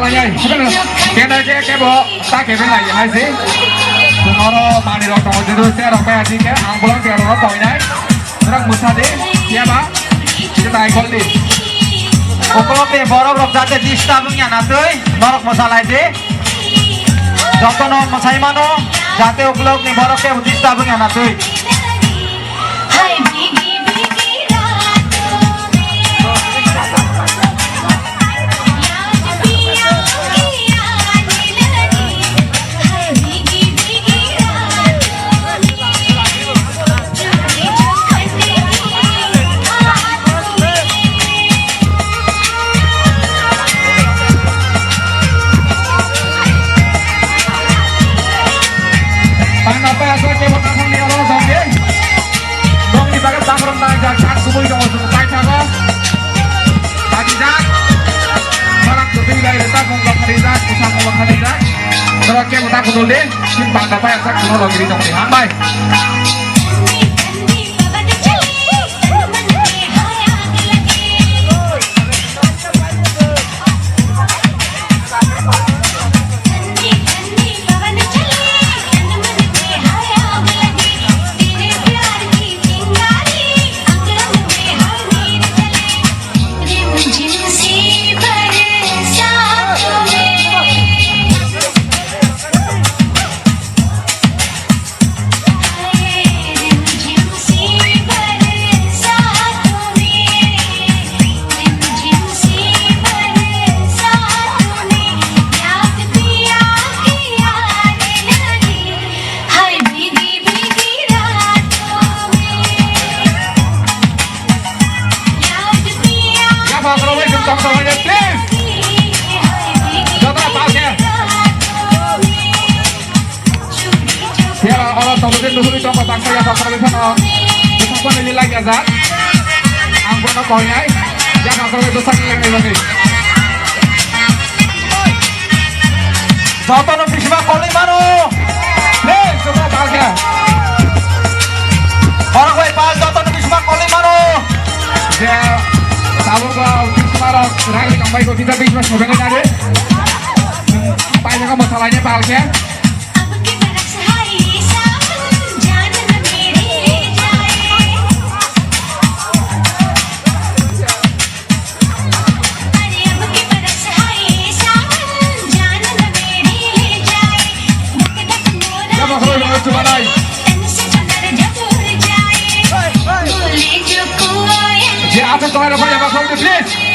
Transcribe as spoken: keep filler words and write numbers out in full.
Kenai ke kebo ta kebe lai hai se. Oro mani rok tongo, jidu se rok bai ati ke ang bolong ke rok koi nai. Rok musa de, ya ba? Kita ikol di. Ukulok ni borok rok jate disturb wngya na twi, norok musa lai di. Jotono mwsai mano, jate ukulok ni borok kebo disturb wngya na twi. Tangna pa aswk kebo takhuk ni oro jong di. Bongni bagwi takhuk rok nang jak, jak kubui tongo chwng paithago. Tani jak. Salak kwtwi bai rwchap mung rok khani jak, bwsa mung rok khani jak. Norok kebo takhuk di. Chwng tangna pa aswk kuno rok giri tongdi. Hambai. Phiya oro tongo je nuhuri tongo baksa ya baksa bai phano. Bwsakphano lila ya jak. Ang bono koinai. Ya baksa bai bwsak yang ni bagwi. Jotono bisma kolwi mano. Please, chuma baksa. Borok bai pal jotono bisma kolwi mano. Je tabuk bisma rok rang ni kambai ko kita bisma sojang ni nare. Pai jaga masalanya baksa. Je, acha, try, try, try, please.